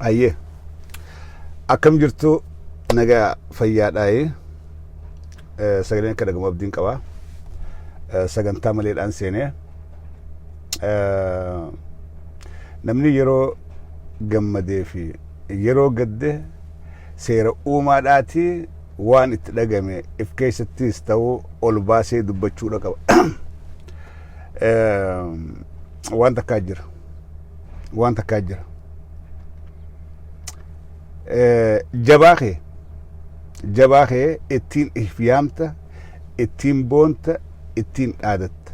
Ayyee. Akkam jirtu, nagaa fayyaadhaayi? Sagaleen akka dhagamu abdiin qaba. Sagantaa maleedhaan seenee. Namni yeroo gammadee fi yeroo gadde seera uumaadhaati waan itti dhagame if keessattis ta'uu ol baasee dubbachuudha qaba. Waan takkaa jira. Waan takkaa jira. Jabaa kee ittiin if yaamta, ittiin boonta, ittiin dhaadatta.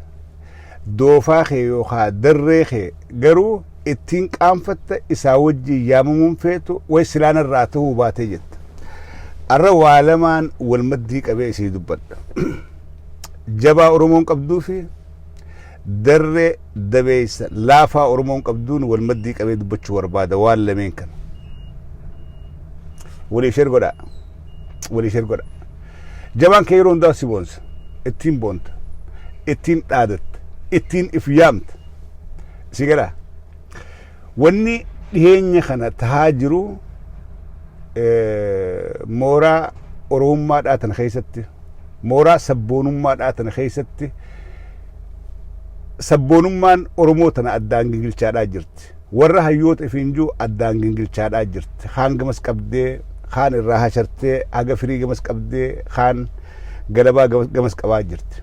Doofaa kee yookaan darree kee garuu ittiin qaanfatta, isaa wajjin yaamamuun feetu way silaan irraa ta'uu baatee jetta. Arra waa lamaan wal maddii qabee isii dubbadha. Jabaa Oromoon qabduu fi darree dabeessa laafaa Oromoon qabduun wal maddii qabee dubbachuu barbaada waan lameen kana. Walii share godhaa. Walii share godhaa. Jabaan kee yeroo hundaa si boonsa. Ittiin boonta. Ittiin dhaadatta. Ittiin if yaamta. Si galaa? Wanni dhiheenya kana tahaa jiru mooraa Oromummaadhaa tana keessatti, mooraa sabboonummaadhaa tana keessatti, sabboonummaan Oromoo tana addaan gingilchaadhaa jirti. Warra hayyoota ifiin jiru addaan gingilchaadhaa jirti. Kaan gamas qabdee, kaan irraa hashartee, haga firii gamas qabdee, kaan galabaa gamas qabaa jirti.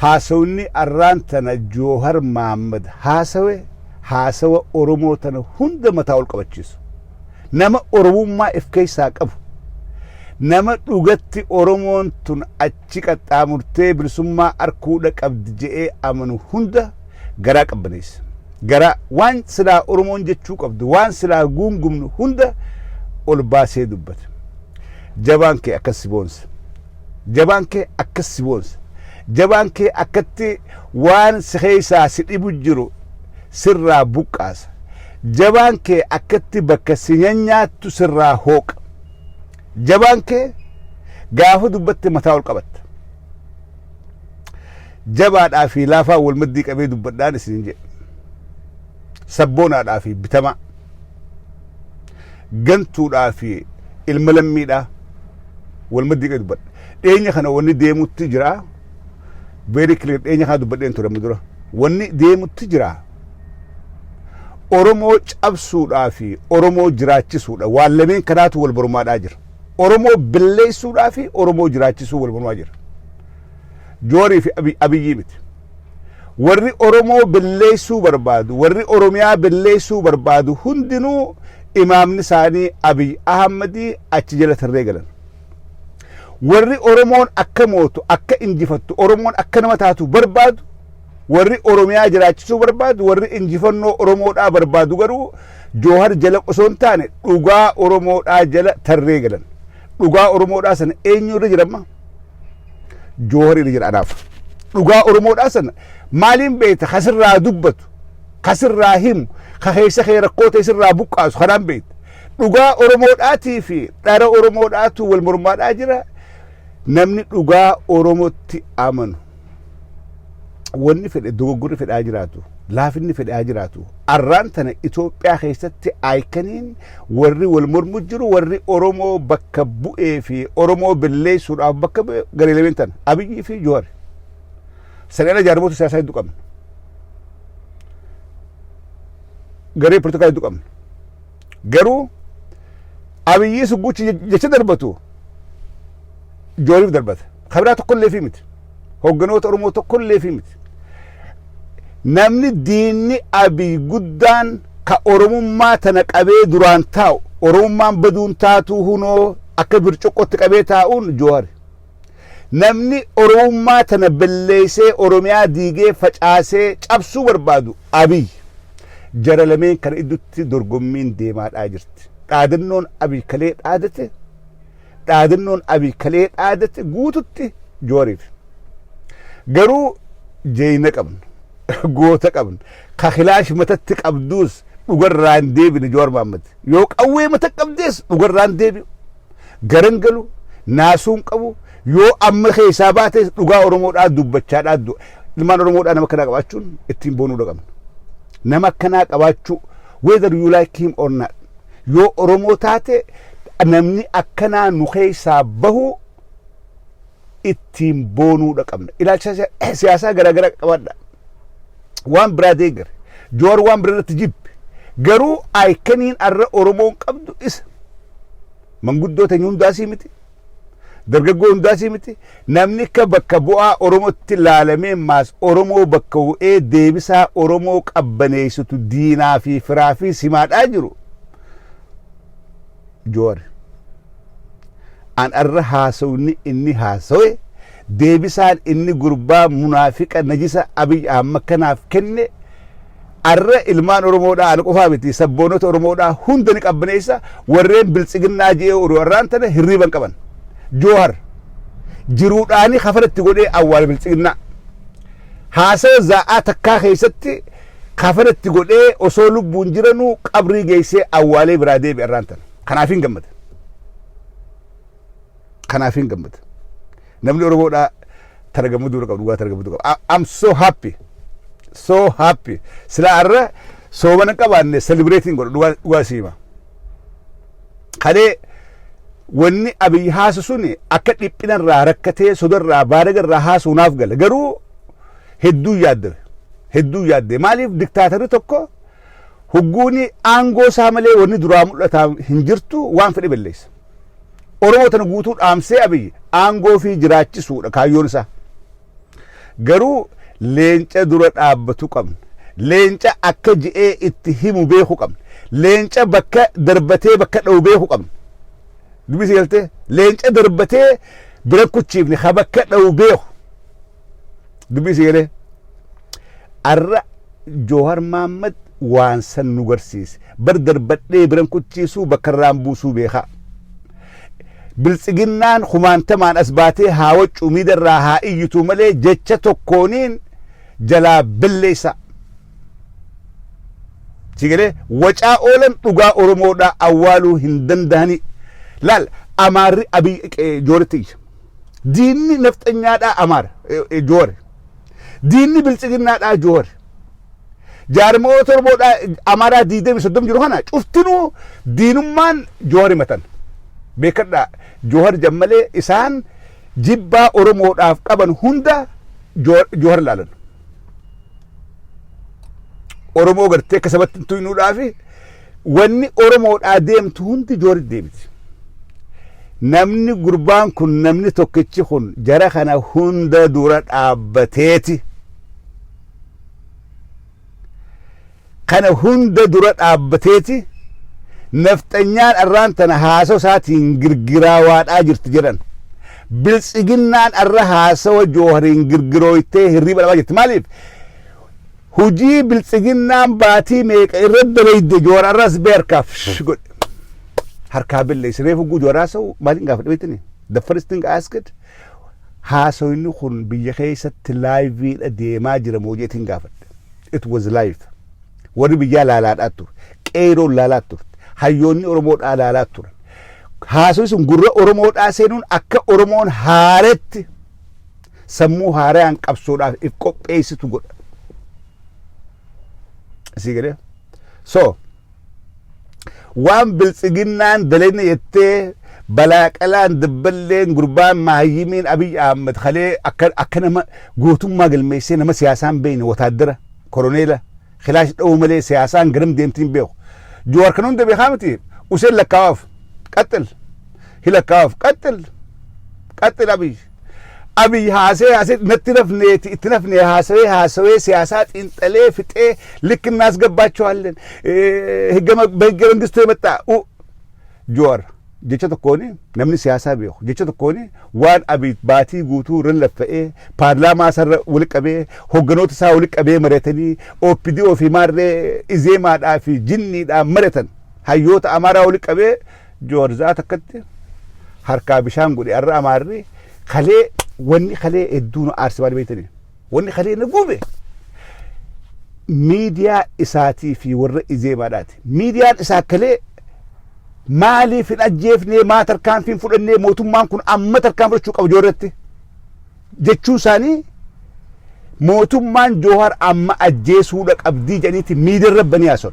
Haasawni arraan tana Joohar Maammad haasawe haasawa Oromoo tana hunda mataa ol qabachiisu. Nama Oromummaa if keessaa qabu. Nama dhugatti Oromoon tun achi qaxxaamurtee bilisummaa arkuudha qabdi je'ee amanu hunda garaa qabbaneessa. Garaa waan silaa Oromoon jechuu qabdu, waan silaa guungumnu hunda ol baasee dubbata. Jabaan kee akkas si boonsa. Jabaan kee akkas si boonsa. Jabaan kee akkatti waan si keessaa si dhibu jiru sirraa buqqaasa. Jabaan kee akkatti bakka si nyaattu sirraa hooqa. Jabaan kee gaafa dubbatte mataa ol qabatta. Jabaadhaa fi laafaa wal maddii qabee dubbadhaan isin jedhe. Sabboonaadhaa fi bitamaa. Gantuudhaa fi ilma lammiidhaa wal maddii qabee dubbadha. Dhiyeenya kana wanni deemutti jira. Very clear, dhiyeenya kana dubbadheen ture amma dura. Wanni deemutti jira. Oromoo cabsuudhaa fi Oromoo jiraachisuudha. Waan lameen kanaatu wal mormaadhaa jira. Oromoo billeessuudhaa fi Oromoo jiraachisuu wal mormaa jira. Joorii fi Abiyyii miti. Warri Oromoo billeessuu barbaadu, warri Oromiyaa billeessuu barbaadu hundinuu imaamni isaanii Abiy Ahmadii achi jala tarree galan. Warri Oromoon akka mootu, akka injifattu, Oromoon akka nama taatu barbaadu, warri Oromiyaa jiraachisuu barbaadu, warri injifannoo Oromoodhaa barbaadu garuu Joohar jala osoo hin taane dhugaa Oromoodhaa jala tarree galan. Dhugaa Oromoodhaa sana eenyu irra jira amma? Joohar irra jira anaaf. Dhugaa Oromoodhaa sana maaliin beekta? Kasirraa dubbatu, kasirraa himu, ka keessa kee rakkoo ta'e sirraa buqqaasu kanaan beekta. Dhugaa Oromoodhaatii fi dhara Oromoodhaatu wal mormaadhaa jira. Namni dhugaa Oromootti amanu wanni fedhe dogoggorri fedhaa jiraatu, laafinni fedhaa jiraatu, arraan tana Itoophiyaa keessatti aayikaniin warri wal mormu jiru, warri Oromoo bakka bu'ee fi Oromoo balleessuudhaaf bakka bu'e garee lameen tana, Abiyyii fi Jowaar. Sana jaarmoota siyaasaa hedduu qabna. Garee poolitikaa hedduu qabna. Garuu Abiyyii sugguchi jecha darbatu Jooriif darbata. Kabiraa tokkollee fi miti. Hogganoota Oromoo tokkollee fi miti. Namni diinni Abiy guddaan ka Oromummaa tana qabee duraan taa'u, Oromummaan baduun taatuu hunoo akka bircuqqootti qabee taa'uun Jowaari. Namni Oromummaa tana balleessee, Oromiyaa diigee facaasee cabsuu barbaadu Abiy. Jara lameen kana iddutti dorgommiin deemaadhaa jirti. Dhaadannoon Abiy kalee dhaadate, dhaadannoon Abiy kalee dhaadate guututti Jooriif. Garuu jeeyina qabna. Goota qabna. Ka kilaash matatti qabduus dhugarraa hin deebine Jowaar Mahaammad. Yoo qawwee mata qabdees dhugarraa hin deebi'u. Garan galu, naasuun qabu, yoo amma keessaa baates dhugaa Oromoodhaa dubbachaadhaa du'a. Ilmaan Oromoodhaa nama akkanaa qabaachuun ittiin boonuu qabna. Nama akkanaa qabaachuu, whether you like him or not. Yoo Oromoo taate, namni akkanaa nu keessaa bahu ittiin boonuudha qabna. Ilaalcha siyaasaa garaagaraa qabadha. Waan biraa deeggare. Joowar waan biraa irratti jibbe. Garuu iconiin arra Oromoon qabdu isa. Manguddoo teenya hundaasii miti. Dargaggoo hundaasii miti. Namni akka bakka bu'aa Oromootti laalamee maas Oromoo bakka bu'ee deebisaa Oromoo qabbaneessitu diinaa fi firaa fi simaadhaa jiru. Joowar. An arra haasawni inni haasawe, deebisaan inni gurbaa munaafiqa najisa Abiy Ahmad kanaaf kenne, arra ilmaan Oromoodhaa, ana qofaa miti, sabboonota Oromoodhaa hunda ni qabbaneessa. Warreen Biltsiginnaa je'ee oduu arraan tana hirriiban qaban. Joohar jiruudhaanii kafalatti godhee awwaala Biltsiginnaa. Haasawa zaa'aa takkaa keessatti kafalatti godhee osoo lubbuun jiranuu qabrii geessee awwaalee biraa deebi'e arraan tana. Kanaaf hin gammada. Kanaaf hin gammada. Namni Oromoodhaa tana gammaduu qaba, dhugaa tana gammaduu qaba. I'm so happy. So happy. Silaa arra soomana qabaanne celebrating godha, dhugaa dhugaa siima. Kalee wanni Abiy haasu suni akka dhiphinarraa, rakkatee, sodarraa, baadagarraa haasuu naaf gala. Garuu hedduu yaaddame. Hedduu yaadde. Maaliif? Diktaatarri tokko hugguuni aangoo isaa malee wanni duraa mul'ataa hin jirtu, waan fedhe balleessa. Oromoo tana guutuu dhaamsee Abiy aangoo fi jiraachisuudha kaayyoon isaa. Garuu leenca dura dhaabbatu qabna. Leenca akka ji'ee itti himu beeku qabna. Leenca bakka darbatee bakka dha'u beeku qabna. Dubbisi galtee leenca darbatee bira kuchiifne ha bakka dha'u beeku. Dubbisi galee. Arra Joohar Maammad waan san nu garsiise. Bar darbadhee biran kuchiisuu, bakka irraan buusuu beekaa. Biltsiginnaan kumaantamaan as baatee haa waccuu, miidarraa haa iyyitu malee, jecha tokkooniin jalaa balleessa. Sigalee wacaa oolan dhugaa Oromoodhaa awwaaluu hin danda'ani. Laal, Amaarri Abiy Jooritti iyya. Diinni nafxanyaadhaa Amaara Joore. Diinni Biltsiginnaadhaa Joore. Jaarmoota Oromoodhaa Amaaraa 20, 30 jiru kana cuftinuu diinummaan Joowar himatan. Beekadhaa, Joowar jammalee isaan jibbaa Oromoodhaaf qaban hunda Joowar laalan. Oromoo gartee akka sabatti hin tuynuudhaafi wanni Oromoodhaa deemtu hundi Joowar deemti. Namni gurbaan kun, namni tokkichi kun jara kana hunda dura dhaabbateeti. Kana hunda dura dhaabbateeti nafxanyaan arraan tana haasawa isaatiin girgiraawaadhaa jirti jedhan. Biltsiginnaan arra haasawa Joohariin girgirooytee hirriiba dhabaa jirti. Maaliif? Hujii Biltsiginnaan baatii meeqa irra dalayde Joohar arras bee harkaaf godhe. Harkaa balleesse. Reefu guu Joohar haasa'u maaliin gaafadhe beektanii? The first thing I asked, haasawni kun biyya keessatti liveiidha deemaa jira moo jeetiin gaafadhe. It was live. Warri biyyaa laalaadhaa ture. Qeeroon laalaa turte. Hayyoonni Oromoodhaa laalaa turan. Haasawni sun gurra Oromoodhaa seenuun akka Oromoon haaretti sammuu haaraan qabsoodhaaf if qopheessitu godha. Isii galee? So, waan Biltsiginnaan dalene jettee balaaqalaan dabballeen gurbaan maayyimiin Abiy Ahmed kalee akka nama gootummaa galmeessee, nama siyaasaan beekne, wotaaddara koloneela kilaash dha'uu malee siyaasaan garam deemtiin beeku. Joowar kan hunda beekaa miti. Useen lakkaawaaf qaxxil hilakkawaaf qaxxil qaxxil Abiy. Abiy haasee haasee natti nafneeti itti nafne, haasawee haasawee siyaasaa xiinxalee fixee ልክ እናስገባቸዋለን በህገ መንግስቱ የመጣ Joowar jecha tokkooni, namni siyaasaa beeku jecha tokkooni, waan Abiy baatii guutuu irra laffa'ee, paarlaamaa isarra wali qabee, hogganoota isaa wali qabee mari'atanii, OPDO fi maarree Izeemaadhaa fi jinniidhaan mari'atan, hayyoota Amaaraa wali qabee, Joowar za'a takkatti harkaa bishaan godhe. Arra Amaarri kalee wanni kalee hedduu nu aarse maal beektanii? Wanni kalee na gube miidiyaa isaatii fi warra Izeemaadhaati. Miidiyaan isaa kalee maaliif hin ajjeefnee, maa tarkaanfii hin fudhannee, mootummaan kun amma tarkaanfii fudhachuu qaba Joorratti jechuun isaanii, mootummaan Joohar amma ajjeesuudha qabdii jedhaniiti miidiyaa irra banii haason.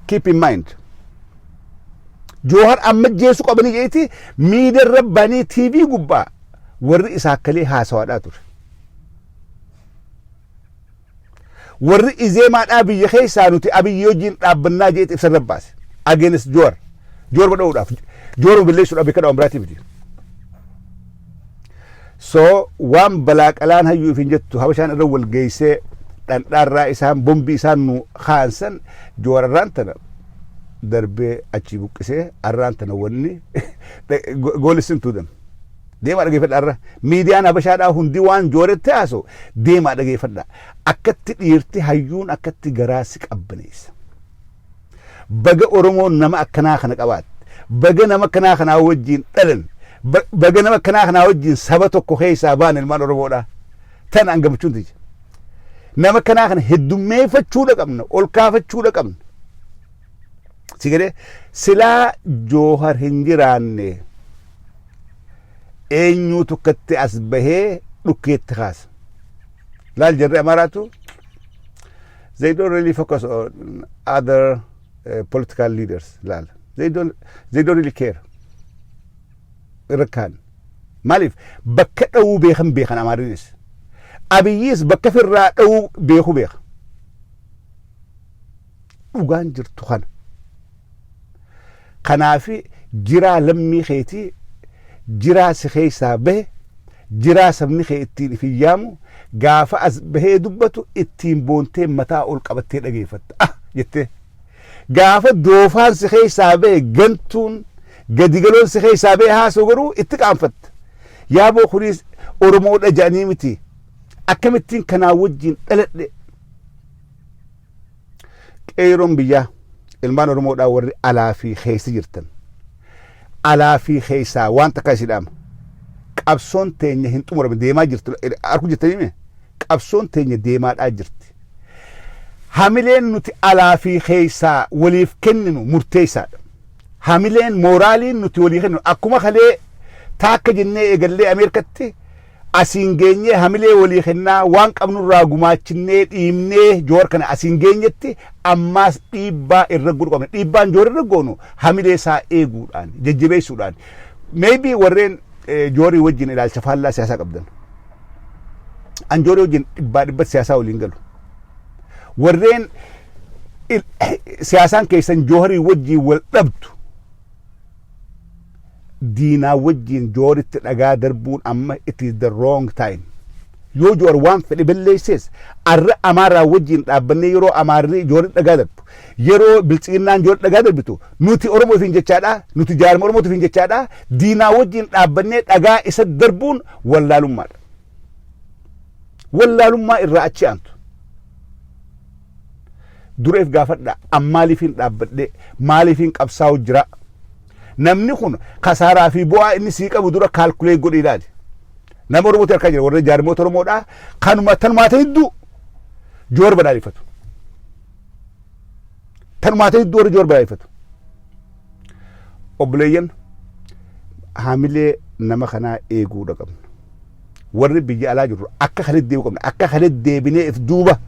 Keep in mind. Joohar amma jeessu qabanii jeeti miidiyaa banii TV gubbaa warri isaa akkalee haasawaadhaa ture. Warri Izeemaadhaa biyya keessaa nuti Abiyyi wajjin dhaabbannaa jeeti ibsa irra baase. Against Joowar. Joowar badhaa'uudhaaf. Joowar balleessuudhaaf beekadha waan biraatii miti. So waan balaa qalaan hayyuu ifin jettu Habashaan irra wal geessee dhandhaarraa isaan bombii isaan nu kaansan, Joowar arraan tana darbee achii buqqisee arraan tana wanni go listen to them. Deemaa dhageeffadha. Arra miidiyaan Habashaadhaa hundi waan Jooretti haaso deemaa dhageeffadha. Akkatti dhiirti hayyuun akkatti garaa si qabbaneessa. Baga Oromoon nama akkanaa kana qabaatte. Baga nama akkanaa kanaa wajjin dhalan. Baga nama akkanaa kanaa wajjin saba tokko keessaa baan ilmaan Oromoodhaa. Tan an gammachuun tiyya. Nama akkanaa kana heddummeeffachuudha qabna. Ol kaafachuudha qabna. Si galee silaa Joohar hin jiraanne eenyuutu akkatti as bahee dhukkeetti kaasa? Laal, jarri Amaaraatu they don't really focus on other political leaders. Laal, they don't really care. Irra kaan maaliif bakka dha'uu beekan beekan. Amaarinis Abiyyiis bakka firraa dha'uu beeku beeka. Dhugaan jirtu kana. Kanaafi jiraa lammii keetii, jiraa si keessaa bahe, jiraa sabni kee ittiin ifin yaamu, gaafa as bahee dubbatu ittiin boontee mataa ol qabattee dhageeffatta ah jettee. Gaafa doofaan si keessaa bahe, gantuun gadigaloon si keessaa bahe haasoo garuu itti qaanfatta. Yaaboo kunis Oromoodha jedhanii miti, akkamittiin kanaa wajjin dhaladhe? Qeeroon biyyaa, ilmaan Oromoodhaa warri alaa fi keessa jirtan, alaa fi keessaa waan takka isin dhaama. Qabsoon teenya hin xumuramne, deemaa jirtu. Arku jirtanii mee qabsoon teenya deemaadhaa jirti. Hamileen nuti alaa fi keessaa waliif kenninu murteessaadha. Hamileen mooraaliin nuti walii kenninu akkuma kalee taakka jennee eegallee Ameerikatti asiin geenyee, hamilee walii kennaa, waan qabnurraa gumaachinnee dhiibnee Joowar kana asiin geenyetti, ammaas dhiibbaa irra godhu qabna. Dhiibbaan Joowar irra goonu hamilee isaa eeguudhaan, jajjabeessuudhaan. Maybe warreen Joowarii wajjin ilaalcha faallaa siyaasaa qabdan. An Joowarii wajjin dhibbaa dhibbatti siyaasaa waliin galu. Warreen siyaasaan keessan Joowarii wajjin wal dhabdu, diinaa wajjin Joowaritti dhagaa darbuun amma it is the wrong time. Yoo Joowar waan fedhe balleessees, arra Amaaraa wajjin dhaabbannee yeroo Amaarri Joowaritti dhagaa darbu, yeroo Biltsiginnaan Joowaritti dhagaa darbitu, nuti Oromoof hin jechaadha, nuti jaarma Oromootiif hin jechaadha, diinaa wajjin dhaabbannee dhagaa isa darbuun wallaalummaadha. Wallaalummaa irraa achi aantu. Dureef gaafadha, an maaliifin dhaabbadhe? Maaliifin qabsaa'u jira? Namni kun kasaaraa fi bu'aa inni sii qabu dura calculate godhi ilaali. Nama Oromooti harkaa jira, warra jaarmoota Oromoodhaa kanuma tanumaata hedduu Joowar badhaadhifatu. Tanumaata hedduu warra Joowar badhaadhifatu. Obboleeyyan, hamilee nama kanaa eeguudha qabna. Warri biyya alaa jirru akka kanatti deebi'uu qabna. Akka kanatti deebinee if duuba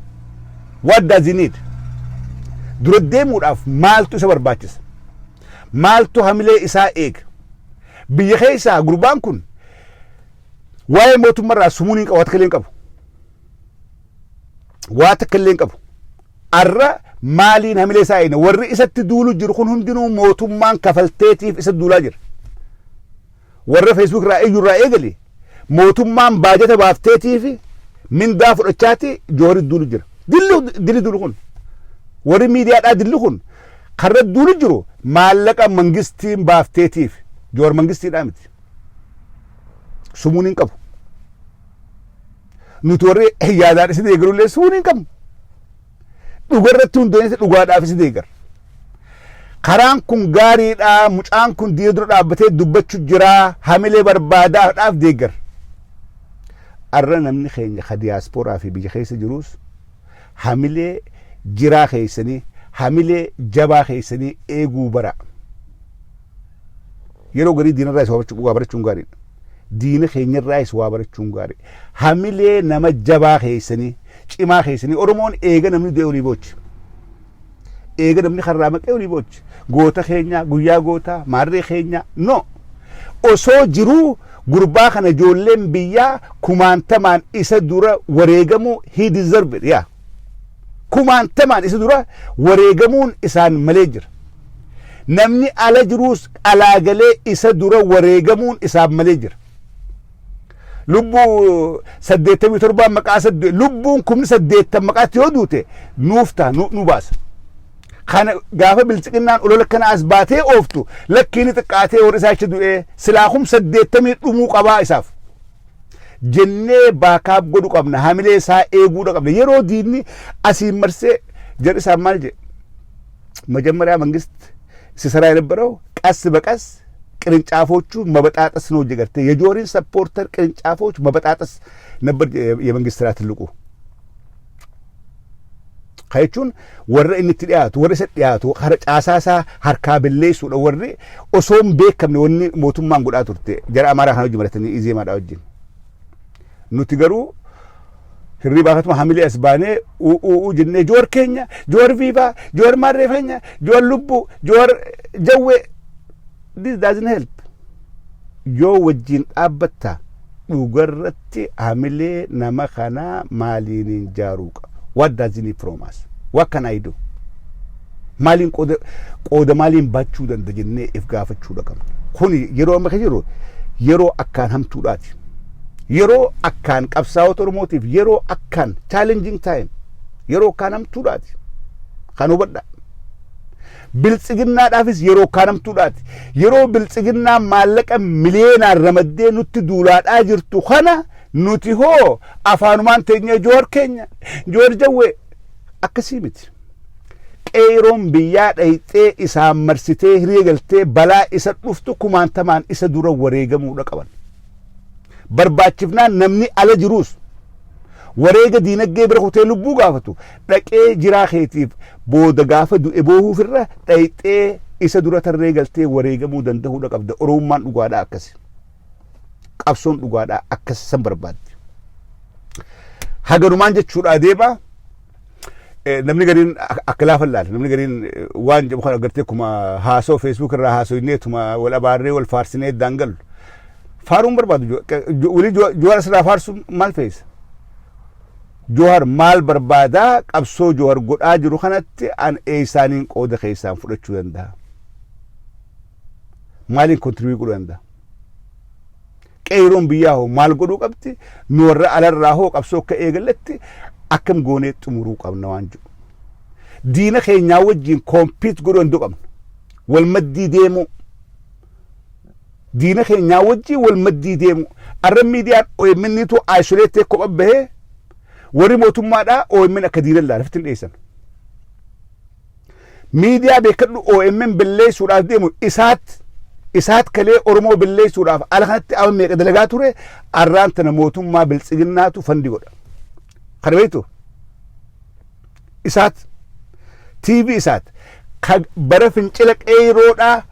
what does he need? Dura deemuudhaaf maaltu isa barbaachisa? Maaltu hamilee isaa eega? Biyya keessaa gurbaan kun waa'ee mootummaarraa sumuun hin qabu, waa takka illee hin qabu. Waa takka illee hin qabu. Arra maaliin hamilee isaa eegna? Warri isatti duulu jiru kun hundinuu mootummaan kafalteetiif isa duulaa jira. Warra Facebook irraa iyyuu irraa eegali mootummaan baajata baafteetiif mindaa fudhachaati Joowari duulu jira. Dilli dilli duulu kun, warri miidiyaadhaa dilli kun karra duulu jiru maallaqa mangistiin baafteetiif. Joowar mangistiidhaa miti. Sumuun hin qabu. Nuti warri yaadaan isi deeggarullee sumuun hin qabnu. Dhugarratti hundoonee dhugaadhaaf isi deeggar. Karaan kun gaariidha, mucaan kun diina dura dhaabbatee dubbachuu jira, hamilee barbaadaadhaaf deeggar. Arra namni keenya ka diyaaspooraa fi biyya keessa jirus hamilee jiraa keessanii, hamilee jabaa keessanii eeguu bara. Yeroo garii diinarraa isa waa barachuun gaariidha. Diina keenyarraayis waa barachuun gaarii. Hamilee nama jabaa keessanii, cimaa keessanii. Oromoon eega namni du'e olii boochi. Eega namni karraa maqee olii boochi. Goota keenya, guyyaa gootaa, maarree keenya, no. Osoo jiruu gurbaa kana ijoolleen biyyaa kumaantamaan isa dura wareegamuu, he deserve it, yaa. Kumaantamaan isa dura wareegamuun isaan malee jira. Namni ala jiruus alaa galee isa dura wareegamuun isaan malee jira. Lubbuu 87n maqaa lubbuun 80,000 maqaatti yoo duute nuuf ta'a, nu baasa. Kana gaafa Biltsiqinnaan olola kana as baatee ooftu, lakkiin xiqqaatee warri isaa achi du'ee silaa 80,000 dhumuu qabaa isaaf. Jennee baakaaf godhu qabna, hamilee isaa eeguudha qabna. Yeroo diinni asiin marsee jarri isaan maal jedhe? መጀመሪያ መንግስት ሲሰራ የነበረው ቀስ በቀስ ቅርንጫፎቹ መበጣጠስ ነው ጀገርተ የጆሪን supporter ቅርንጫፎች መበጣጠስ ነበር የመንግስት ስራ ትልቁ። Jechuun warra inni itti dhiyaatu, warra isa dhiyaatu caasaa isaa harkaa balleessuudha. Warri osoo hin beekamne wanni mootummaan godhaa turte jara Amaaraa kana wajjin maratanii Izeemaadha wajjin. Nuti garuu hirriibaa akkasuma hamilee as baanee uu jennee Joor keenya, Joor viva, Joor maarree keenya, Joor lubbuu, Joor jawwee. This doesn't help. Yoo wajjin dhaabbatta dhugarratti hamilee nama kanaa maaliin hin jaaruu qaba? What does he need from us? What can I do? Maaliin qooda, qooda maaliin baachuu danda'a jennee if gaafachuudha qabna. Kuni yeroo amma jiru yeroo akkaan hamtuudhaati. Yeroo akkaan qabsaa'ota Oromootiif yeroo akkaan challenging time, yeroo akkaan hamtuudhaati. Kan hubadha. Biltsiginnaadhaafis yeroo akkaan hamtuudhaati. Yeroo Biltsiginnaa maallaqa miliyeenaan ramaddee nutti duulaadhaa jirtu kana nuti hoo afaanumaan teenyee Joor keenya, Joor jawwee, akkasii miti. Qeeroon biyyaa dhayxee isaan marsitee hiriya galtee balaa isa dhuftu kumaantamaan isa dura wareegamuudha qaban. Barbaachifnaan namni ala jiruus wareega diinagdee bira kutee lubbuu gaafatu dhaqee jiraa keetiif booda gaafa du'e boohuufirra dhayxee isa dura tarree galtee wareegamuu danda'uudha qabda. Oromummaan dhugaadhaa akkasi. Qabsoon dhugaadhaa akkas san barbaaddi. Haganumaan jechuudha deema. Namni gariin akka laafa laala. Namni gariin waan jedhu kana agartee kuma haasoo Facebook irraa haasofnee tuma wal abaarree wal faarsinee daangallu. Faaruun barbaadu walii Jowaar asirraa faarsu maal feesa? Jowaar maal barbaadaa? Qabsoo Jowaar godhaa jiru kanatti an eessaaniin qooda keessaan fudhachuu danda'a? Maaliin contribute godhuu danda'a? Qeeroon biyyaa hoo maal godhuu qabdi? Nu warra alarraa hoo qabsoo akka eegalletti akkam goonee xumuruu qabna waan jiru. Diina keenyaa wajjin compete godhuu danda'uu qabna. Wal maddii deemuu. Diina keenyaa wajjin wal maddii deemuu. Arra miidiyaan OMN tu isolate kopha bahee warri mootummaadhaa OMN akka diina ilaala hin dhiyeessan. Miidiyaa beekadhu, OMN balleessuudhaaf deemu isaat kalee Oromoo balleessuudhaaf ala kanatti amma meeqa dalagaa ture, arraan tana mootummaa Biltsiginnaatu fund godha. Kana beektu, isaat TV isaat bara fincila qeeroodhaa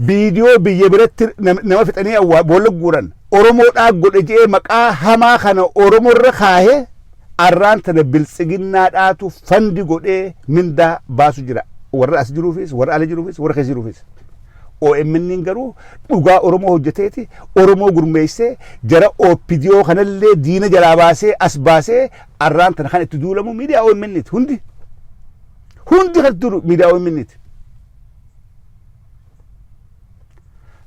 viidiyoo biyya biratti nama fixanii boolla guuran Oromoodhaa godhe jedhee maqaa hamaa kana Oromoorra kaahee arraan tana Biltsiginnaadhaatu fund godhee mindaa baasu jira. Warra as jiruufis, warra ala jiruufis, warra keessa jiruufis. OMN garuu dhugaa Oromoo hojjeteeti Oromoo gurmeessee jara OPDO kanallee diina jalaa baasee as baasee arraan tana kan itti duulamu miidiyaa OMN ti hundi. Hundi kan itti duulu miidiyaa OMN ti.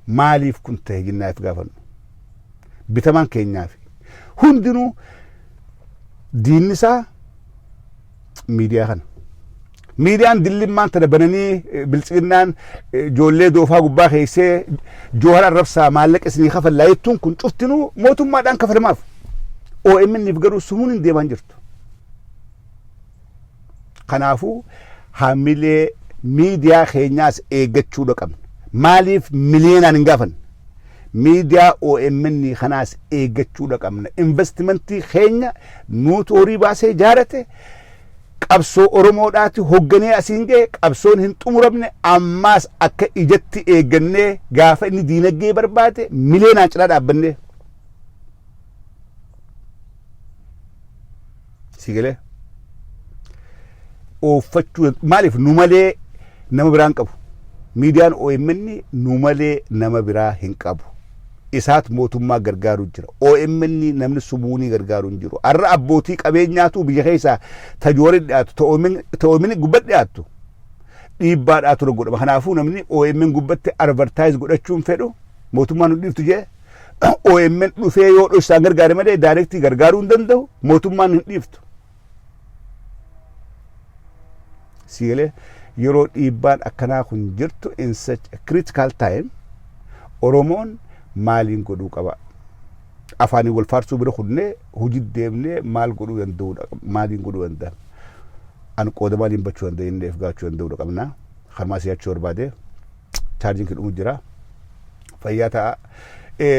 Maaliif kun ta'e jennaaf gaafannu? Bitamaan keenyaaf. Hundinuu diinni isaa miidiyaa kana. Miidiyaan dillimmaan tana bananii Biltsiginnaan ijoollee doofaa gubbaa keessee Joohar arrabsaa maallaqa isinii kafallaa jettuun kun cuftinuu mootummaadhaan kafalamaaf. OMN garuu sumuun hin deemaa jirtu. Kanaafuu hamilee miidiyaa keenyaas eeggachuudha qabna. Maaliif miliyeenaan hin gaafanne? Miidiyaa OMN kanaas eeggachuudha qabna. Investimentii keenya nuutu horii baasee jaarate, qabsoo Oromoodhaati hoogganee asiin gahe. Qabsoon hin xumuramne, ammaas akka ijatti eeggannee gaafa inni diinagdee barbaade miliyeenaan cinaa dhaabbannee. Si galee? Ooffachuu maaliif nu malee nama biraan qabu. Miidiyaan OMN nu malee nama biraa hin qabu. Isaat mootummaa gargaaruu jira. OMN namni sumuunii gargaaruu hin jiru. Har'a abbootii qabeenyaatu biyya keessaa tajoorri dhiyaatu, ta OMN gubbatti dhiyaattu dhiibbaadhaa ture godhama. Kanaafuu namni OMN gubbatti advertise godhachuun fedhu mootummaan nu dhiiftu jee OMN dhufee yoo dhoksaan gargaare malee direct gargaaruu hin danda'u, mootummaan hin dhiiftu. Siigalee yeroo dhiibbaan akkanaa kun jirtu, in such a critical time, Oromoon maaliin godhuu qaba? Afaaniin wal faarsuu bira kunnee hojii deemnee maal godhuu danda'uudha? Maaliin godhuu danda'a? An qooda maaliin bachuu danda'a inni gaachuu danda'uudha qabna. Kanumaa si'achuu barbaade chaarjiin kidhumu jira. Fayyaa ta'a.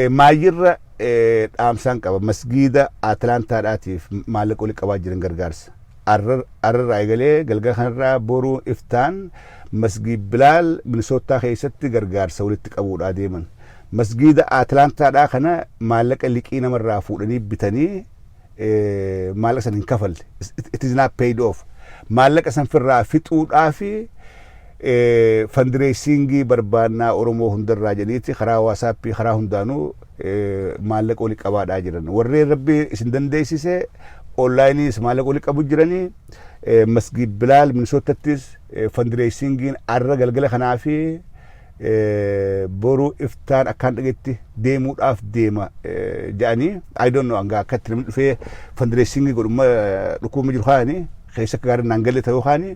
Maayyirra dhaamsaan qaba. Masgiida Atlaantaadhaatiif maallaqa walitti qabaa jiran gargaarsa. Arrarraa eegalee galgala kanarraa boruu iftaan Masgiid Bilaal Minisootaa keessatti gargaarsa walitti qabuudhaa deeman. Masgiida Atlaantaadhaa kana maallaqa liqii namarraa fuudhanii bitanii maallaqa san hin kafalle. It is not paid off. Maallaqa san firraa fixuudhaa fi fundraising barbaannaa Oromoo hundarraa jedhaniiti karaa WhatsApp, karaa hundaanuu maallaqa walitti qabaadhaa jiran. Warreen Rabbi isin dandeessise onlineiis maallaqa walitti qabu jiranii. Masgiid Bilaal Minisootattis fundraisingiin arra galgala kanaa fi boruu iftaan akkaan dhageetti deemuudhaaf deema jedhanii. I don't know hanga akkatti namni dhufee fundraising godhumma dhukkubama jiru kaanii keessa akka gaarii naan galle ta'uu kaanii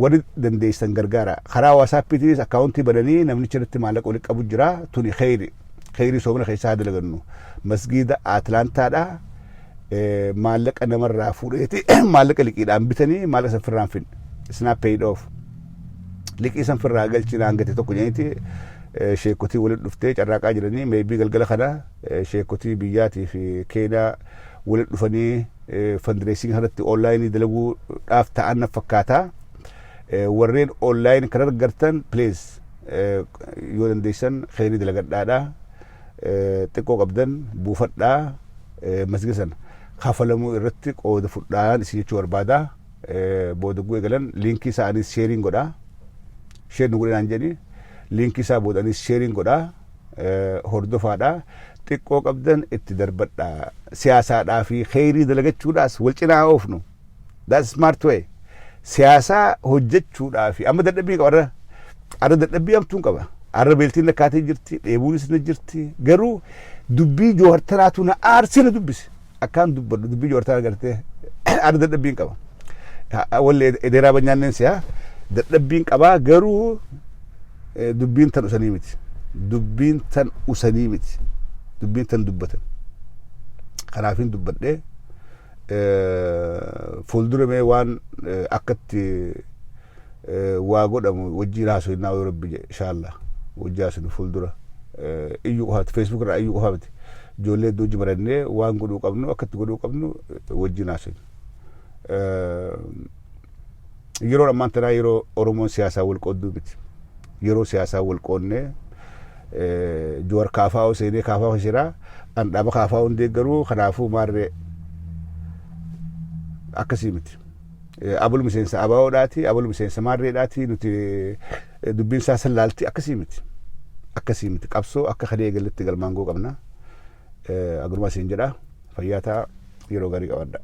warri dandeessan gargaara. Karaa WhatsAppiitiis account bananii namnicha irratti maallaqa walitti qabu jira. Tuni kheyri. Kheyrii soomana keessaa haa dalagannu. Masgiida Atlaantaadha. Maallaqa namarraa fuudheeti maallaqa liqiidhaan bitanii maallaqa san firraan finne. It's not paid off. Liqii san firraa galchinaa hangate tokko jedhaniiti sheekotii walitti dhuftee carraaqaa jiranii. Maybe galgala kana sheekotii biyyaatii fi Keenyaa walitti dhufanii fundraising irratti online dalaguudhaaf ta'an na fakkaata. Warreen online kan argartan, please, yoo dandeessan kheyrii dalagadhaadha. Xiqqoo qabdan buufadhaa, masgida sana kafalamuu irratti qooda fudhaan isin jechuu barbaada. Booda gu'ee galan link isaa anis shareiin godhaa. Share nu godhinaan jedhi, link isaa booda anis shareiin godhaa. Hordofaadha. Xiqqoo qabdan itti darbadhaa. Siyaasaadhaa fi kheyrii dalagachuudhaas wal cinaa oofnu. That's smart way. Siyaasaa hojjechuudhaa fi amma dadhabbii qaba. Arra dadhabbii hamtuun qaba. Arra beeltiin lakkaatee jirti, dheebuunis na jirti. Garuu dubbii Joohartanaatu na aarsee na dubbise. Akkaan dubbadhu dubbii Joohartanaa gartee arra dadhabbiin qaba. Wallee edeeraa banyaanneen si'a dadhabbiin qabaa, garuu dubbiin tan usanii miti. Dubbiin tan usanii miti. Dubbiin tan dubbatan. Kanaafin dubbadhee fuuldura mee waan akkatti waa godhamu wajjiin haasofnaa yoo Rabbi jedhe, inshallah wajji haasofnu fuuldura. Iyyuu qofaati, Facebook irraa iyyuu qofaa miti, ijoollee iddoo hojii barannee waan godhuu qabnu akkatti godhuu qabnu wajjiin haasofnu. Yeroo ammaan tanaa yeroo Oromoon siyaasaa wal qoodduu miti. Yeroo siyaasaa wal qoonnee Joowar kaafaa seenee kaafaa shiraa an dhaaba kaafaa hundee garuu kanaafuu maarree akkasii miti. Abul miseensa ABOdhaati, abul miseensa maarreedhaati, nuti dubbiin isaa sallaalti akkasii miti. Akkasii miti. Qabsoo akka kadee eegaletti galmaan goo qabna. Aguruma siin jedha, fayyaa ta'a, yeroo gaarii qabadha.